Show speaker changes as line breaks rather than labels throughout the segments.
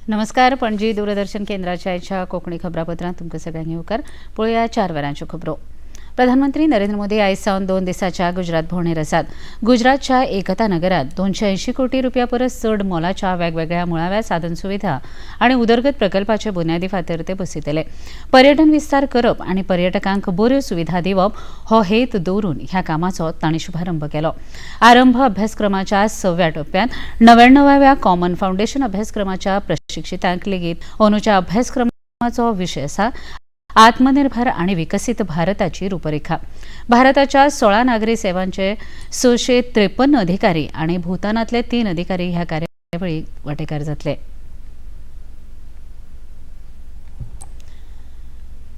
नमस्कार. पणजी दूरदर्शन केंद्राच्या आयच्या कोंकणी खबरापत्रांत तुमकां सगळ्यांक येवकार. पळोवया 4 वरांच्यो खबरो. प्रधानमंत्री नरेंद्र मोदी आयज सावन 2 दिसाच्या गुजरात भोंवडेर आसात. गुजरातच्या एकता नगरात 280 कोटी रुपया परस चड मोलाच्या वेगवेगळ्या मुळाव्या साधन सुविधा आनी उदरगत प्रकल्पाचे बुन्यादी फातर ते बसयतले. पर्यटन विस्तार करप आनी पर्यटकांक बऱ्यो सुविधा दिवप हो हेत दवरून ह्या कामाचो तांणी शुभारंभ केलो. आरंभ अभ्यासक्रमाच्या 6व्या टप्प्यांत 99व्या कॉमन फावंडेशन अभ्यासक्रमाच्या प्रशिक्षितांक लेगीत अंदूच्या अभ्यासक्रमाचो विशय आसा आत्मनिर्भर आणि विकसित भारताची रूपरेखा. भारताच्या 16 नागरी सेवांचे 653 अधिकारी आणि भूतानातले 3 अधिकारी ह्या कार्यावळीक वांटेकार जातले.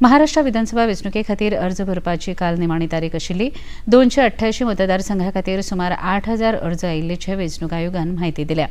महाराष्ट्र विधानसभा वेंचणुके खातीर अर्ज भरपाची काल निमाणी तारीख आशिल्ली. 288 मतदारसंघा खातीर सुमार 8000 अर्ज आयिल्ल्याचे वेंचणूक आयोगान म्हायती दिल्या.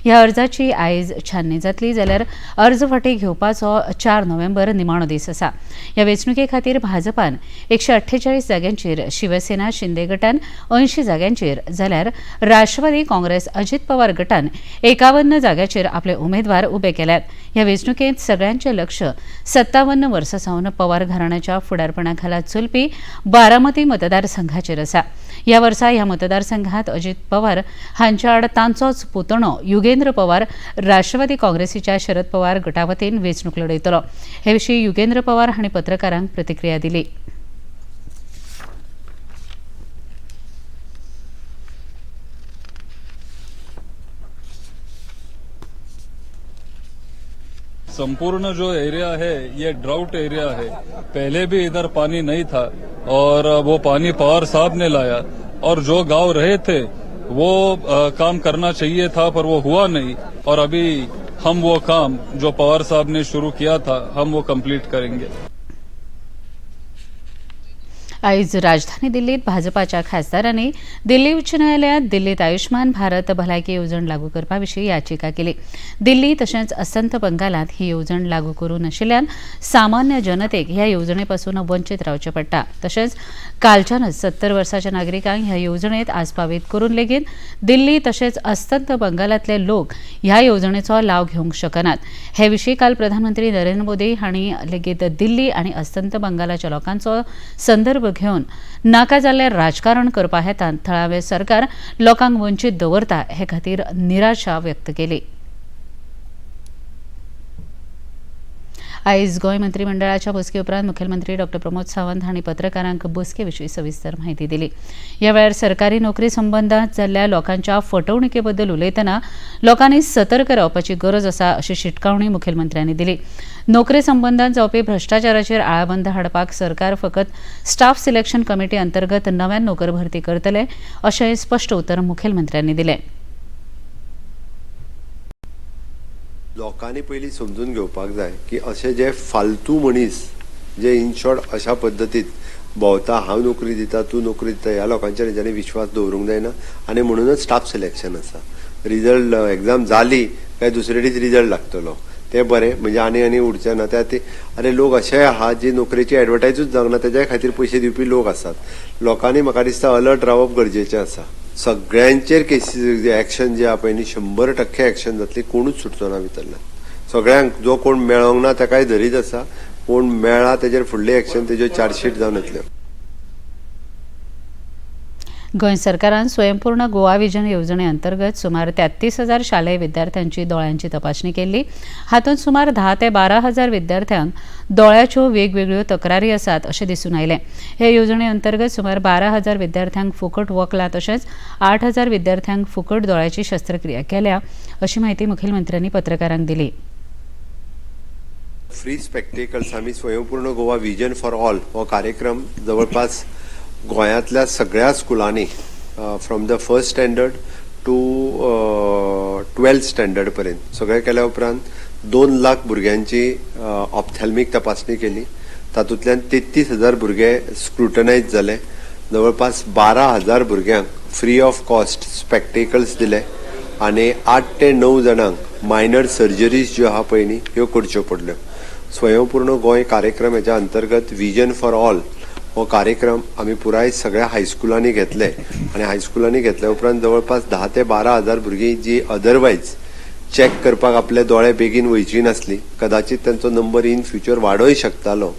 ह्या अर्जाची आयज छाननी जातली, जाल्यार अर्ज फाटीं घेवपाचो 4 नोव्हेंबर निमाणो दीस आसा. ह्या वेंचणुके खातीर भाजपान 148 जाग्यांचेर, शिवसेना शिंदे गटान 80 जाग्यांचेर, जाल्यार राष्ट्रवादी काँग्रेस अजित पवार गटान 51 जाग्यांचेर आपले उमेदवार उबे केल्यात. ह्या वेंचणुकेंत सगळ्यांचें लक्ष 57 वर्सां सावन पवार घराण्याच्या फुडारपणाखाला चलपी बारामती मतदारसंघाचेर आसा. ह्या वर्सा ह्या मतदारसंघात अजित पवार हांच्या आड तांचोच पुतणो युगेंद्र पवार राष्ट्रवादी काँग्रेसीच्या शरद पवार गटा वतीन वेंचणूक लढयतलो. हे विशीं युगेंद्र पवार हांणी पत्रकारांक प्रतिक्रिया दिली.
संपूर्ण जो एरिया है ये ड्राउट एरिया है. पहले भी इधर पानी नहीं था और वो पानी पवार साहब ने लाया और जो गांव रहे थे वो काम करना चाहिए था पर वो हुआ नहीं और अभी हम वो काम जो पवार साहब ने शुरू किया था हम वो कंप्लीट करेंगे.
आयज राजधानी दिल्लीत भाजपाच्या खासदारांनी दिल्ली उच्च न्यायालयात दिल्लीत आयुष्मान भारत भलायकी येवजण लागू करपा विशीं याचिका केली. दिल्ली तशेंच अस्तंत बंगालात ही येवजण लागू करूं नाशिल्ल्यान सामान्य जनतेक ह्या येवजणे पासून वंचीत रावचें पडटा. तशेंच कालच्यानच 70 वर्साच्या नागरिकांक ह्या येवजणेत आस्पावीत करून लेगीत दिल्ली तशेंच अस्तंत बंगालातले लोक ह्या येवजणेचो लाव घेवंक शकनात. हे विशीं काल प्रधानमंत्री नरेंद्र मोदी हांणी लेगीत दिल्ली आनी अस्तंत बंगालाच्या लोकांचो संदर्भ घेवन नाका जाल्लें राजकारण करपा हेतान थळावें सरकार लोकांक वंचीत दवरता हे खातीर निराशा व्यक्त केली. आयज गोंय मंत्रिमंडळाच्या बसके उपरांत मुखेलमंत्री डॉ प्रमोद सावंत हांणी पत्रकारांक बसके विशीं सविस्तर म्हायती दिली. ह्या वेळार सरकारी नोकरी संबंदांत जाल्ल्या लोकांच्या फटवणुके बद्दल उलयतना लोकांनी सतर्क रावपाची गरज आसा अशी शिटकावणी मुखेलमंत्र्यांनी दिली. नोकरे संबंदांत जावपी भ्रश्टाचाराचेर आळाबंद हाडपाक सरकार फकत स्टाफ सिलेक्शन कमिटी अंतर्गत नव्यान नोकर भरती करतले अशें स्पश्ट उतर मुखेलमंत्र्यांनी दिलें.
लोकांनी पयलीं समजून घेवपाक जाय की अशे जे फालतू मनीस जे इन शॉर्ट अशा पद्दतीत भोंवता, हांव नोकरी दिता तूं नोकरी दिता, ह्या लोकांचेर हेंच्यांनी विश्वास दवरूंक जायना आनी म्हणूनच स्टाफ सिलेक्शन आसा. रिजल्ट एग्जाम जाली काय दुसरे दीस रिजल्ट लागतलो, तें बरें म्हणजे आनी आनी उरचें ना. त्या अरे लोक अशेय आहा जी नोकरेची एडवर्टायजूच जावंक ना तेज्या खातीर पयशे दिवपी लोक आसात. लोकांनी म्हाका दिसता अलर्ट रावप गरजेचें आसा. सगळ्यांचेर केसीस एक्शन जे आहा पळय न्ही 100% एक्शन जातली, कोणूच सुटचो ना भितरल्यान. सगळ्यांक जो कोण मेळोंक ना ताकाय धरीत आसा, कोण मेळ्ळा तेजेर फुडलें एक्शन तेज्यो चार्जशीट जावन येतल्यो.
गोंय सरकारान स्वयंपूर्ण गोवा विजन येवजणे अंतर्गत सुमार 33,000 शालेय विद्यार्थ्यांची दोळ्यांची तपासणी केल्ली. हातूंत सुमार 10 ते 12,000 विद्यार्थ्यांक दोळ्याच्यो वेगवेगळ्यो तक्रारी आसात अशें दिसून आयलें. हे येवजणे अंतर्गत सुमार 12,000 विद्यार्थ्यांक फुकट वखलां तशेंच 8,000 विद्यार्थ्यांक फुकट दोळ्याची शस्त्रक्रिया केल्या अशी म्हायती मुखेलमंत्र्यांनी पत्रकारांक दिली.
फ्री स्पेक्टेकल्स आमी स्वयंपूर्ण गोवा विजन फॉर ऑल हो कार्यक्रम जवळपास गोंयांतल्या सगळ्या स्कुलांनी from the first standard to 12th standard पर्यंत सगळें केल्या उपरांत 2 लाख भुरग्यांची ऑप्थॅल्मीक तपासणी केली. तातूंतल्यान 33,000 भुरगे स्क्रुटनायज जाले. जवळपास 12,000 भुरग्यांक फ्री ऑफ कॉस्ट स्पेक्टेकल्स दिले आनी 8 ते 9 जाणांक मायनर सर्जरीज ज्यो आहा पळय न्ही ह्यो करच्यो पडल्यो. स्वयंपूर्ण गोंय कार्यक्रम हेच्या अंतर्गत विजन फॉर ऑल हो कार्यक्रम आमी पुराय सगळ्या हायस्कुलांनी घेतले आनी हायस्कुलांनी घेतल्या उपरांत जवळपास 10 ते 12,000 भुरगीं जी अदरवायज चॅक करपाक आपले दोळे बेगीन वयची नासली, कदाचित तांचो नंबर इन फ्युचर वाडोय शकतालो.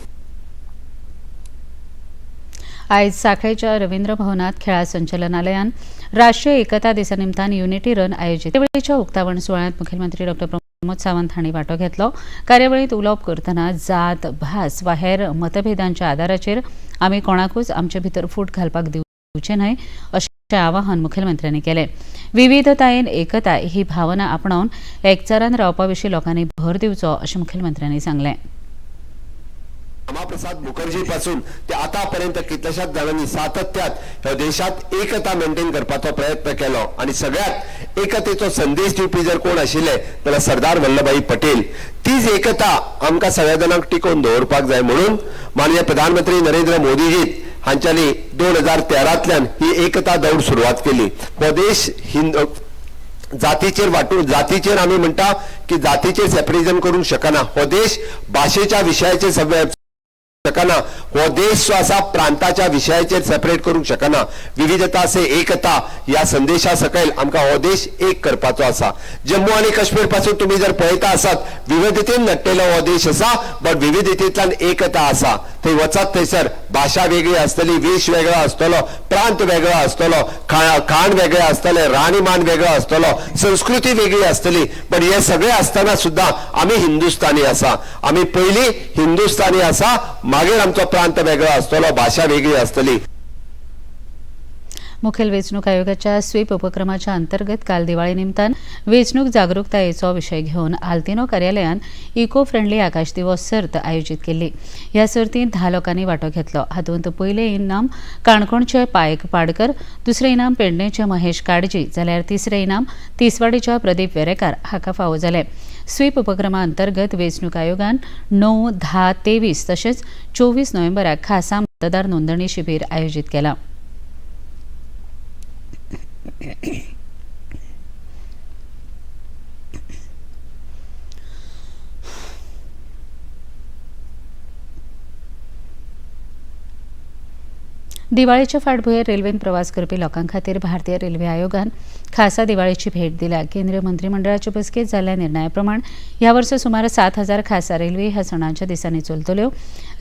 आयज साखळेच्या रवींद्र भवनात खेळा संचालनालयान राष्ट्रीय एकता दिसा निमतान युनिटी रन आयोजित कार्यावळीच्या उक्तावण सुवाळ्यांत मुखेलमंत्री डॉ प्रमोद सावंत हांणी वांटो घेतलो. कार्यावळींत उलोवप करतना जात, भास वा हेर मतभेदांच्या आदाराचेर आमी कोणाकूच आमचे भितर फूट घालपाक दिवचे न्हय अशें आवाहन मुखेलमंत्र्यांनी केलें. विविधतायेन एकताय ही भावना आपणावन एकचारान रावपा विशीं लोकांनी भर दिवचो अशें मुखेलमंत्र्यांनी सांगलें.
श्यामाप्रसाद मुखर्जी पासून ते आतापर्यंत कितल्याशाच जाणांनी सातत्यात ह्या देशात एकता मेंटेन करपाचो प्रयत्न केलो आनी सगळ्यात एकतेचो संदेश दिवपी जर कोण आशिल्ले जाल्यार सरदार वल्लभभाई पटेल. तीच एकता आमकां सगळ्या जाणांक टिकोवन दवरपाक जाय म्हणून माननीय प्रधानमंत्री नरेंद्र मोदीजी हांच्यांनी 2013 ही एकता दौड सुरवात केली. हो देश हिंद जातीचेर वांटून, जातीचेर आमी म्हणटा की जातीचेर सेपरेजन करूंक शकना. हो देश भाशेच्या विशयाचेर शकना. हो देश जो आसा प्रांताच्या विशयाचेर सेपरेट करूंक शकना. विविधता से एकता ह्या संदेशा सकयल आमकां हो देश एक करपाचो आसा. जम्मू आनी काश्मीर पासून तुमी जर पळयता आसात, विविधतेन नडटेलो हो देश आसा, बट विविधतेंतल्यान एकता आसा. थंय वचात थंयसर भाशा वेगळी आसतली, वेश वेगळो आसतलो, प्रांत वेगळो आसतलो, खाण वेगळें आसतलें, राहणीमान वेगळो आसतलो, संस्कृती वेगळी आसतली, बट हे सगळे आसतना सुद्दां आमी हिंदुस्तानी आसा. आमी पयलीं हिंदुस्तानी आसा, मागीर आमचो प्रांत वेगळो आसतलो, भाशा वेगळी आसतली.
मुखेल वेंचणूक आयोगाच्या स्वीप उपक्रमाच्या अंतर्गत काल दिवाळी निमतान वेंचणूक जागृतायेचो विशय घेवन आल्तिनो कार्यालयान इको फ्रेंडली आकाशदिवो सर्त आयोजीत केल्ली. ह्या सर्तींत 10 लोकांनी वांटो घेतलो. हातूंत पयलें इनाम काणकोणचे पायक पाडकर, दुसरें इनाम पेडणेचे महेश काडजी, जाल्यार तिसरें इनाम तिसवाडीच्या प्रदीप वेरेकार हाका फावो जालें. स्वीप उपक्रमा अंतर्गत वेंचणूक आयोगान 9, 10, 23 तशेंच 24 नोव्हेंबराक खासा मतदार नोंदणी शिबीर आयोजीत केलां. दिवाळीच्या फाटभुंयेर रेल्वेन प्रवास करपी लोकां खातीर भारतीय रेल्वे आयोगान खासा दिवाळीची भेट दिल्या. केंद्रीय मंत्रिमंडळाचे बसकेंत जाल्ल्या निर्णया प्रमाण ह्या वर्सा सुमार 7,000 खासा रेल्वे ह्या सणाच्या दिसांनी चलतल्यो.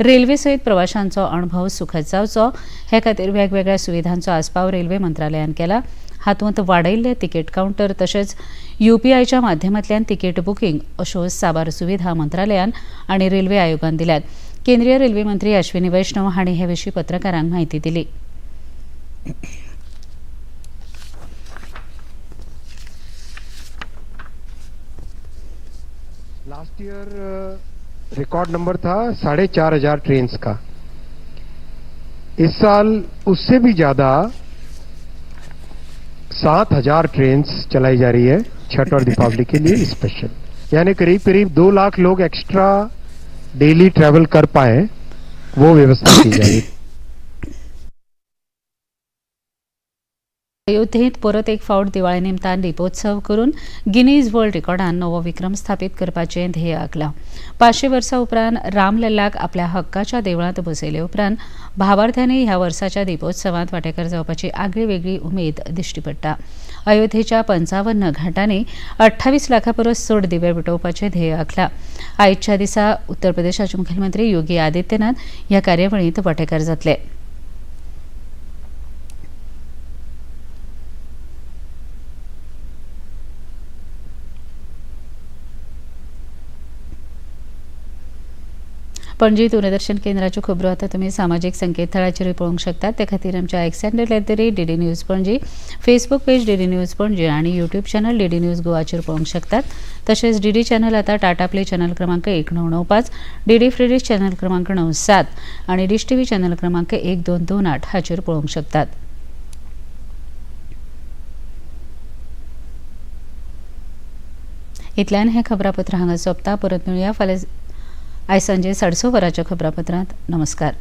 रेल्वे सयत प्रवाशांचो अणभव सुखद जावचो हे खातीर वेगवेगळ्या सुविधांचो आस्पाव रेल्वे मंत्रालयान केला. हातूंत वाडयल्ले तिकेट कावंटर तशेंच UPIच्या माध्यमांतल्यान तिकेट बुकींग अश्यो साबार सुविधा मंत्रालयान आनी रेल्वे आयोगान दिल्यात. केंद्रीय रेल्वे मंत्री अश्विनी वैष्णव हांणी हे विशीं पत्रकारांक म्हायती दिली.
लास्ट ईयर रिकॉर्ड नंबर था 4,500 ट्रेन्स का. इस साल उससे भी ज्यादा 7,000 ट्रेन्स चलाई जा रही है छठ और दीपावली के लिए स्पेशल, यानी करीब करीब 2 लाख लोग एक्स्ट्रा डेली ट्रैवल कर पाए वो व्यवस्था की जा रही है.
अयोध्येत परत एक फावट दिवाळे निमतान दीपोत्सव करून गिनीज वर्ल्ड रेकॉर्डान नवो विक्रम स्थापित करपाचें ध्येय आंखलां. 500 वर्सां उपरांत रामलल्लाक आपल्या हक्काच्या देवळांत बसयले उपरांत भावार्थ्यांनी ह्या वर्साच्या दीपोत्सवांत वांटेकार जावपाची आगळी वेगळी उमेद दिश्टी पडटा. अयोध्येच्या 55 घाटांनी 28 लाखां परस चड दिवे पेटोवपाचें ध्येय आंखलां. आयच्या दिसा उत्तर प्रदेशाचे मुखेलमंत्री योगी आदित्यनाथ ह्या कार्यावळींत वांटेकार जातले. पणजी दूरदर्शन केंद्राच्यो खबरो आतां तुमी सामाजीक संकेतथळाचेरूय पळोवंक शकतात. ते खातीर आमच्या X handle @DD News Panaji, Facebook page DD News Panaji आनी यूट्यूब चॅनल DD news गोवाचेर पळोवंक शकतात. तशेंच DD channel आतां टाटा प्ले चॅनल क्रमांक 1995, DD free dish channel क्रमांक 97 आनी डिश टीव्ही चॅनल क्रमांक 1228 हाचेर पळोवंक शकतात. इतल्यान हें खबरापत्र हांगा सोंपता. परत मेळुया फाल्यां आयज सांजे 6:30 वरांच्या खबरापत्रांत. नमस्कार.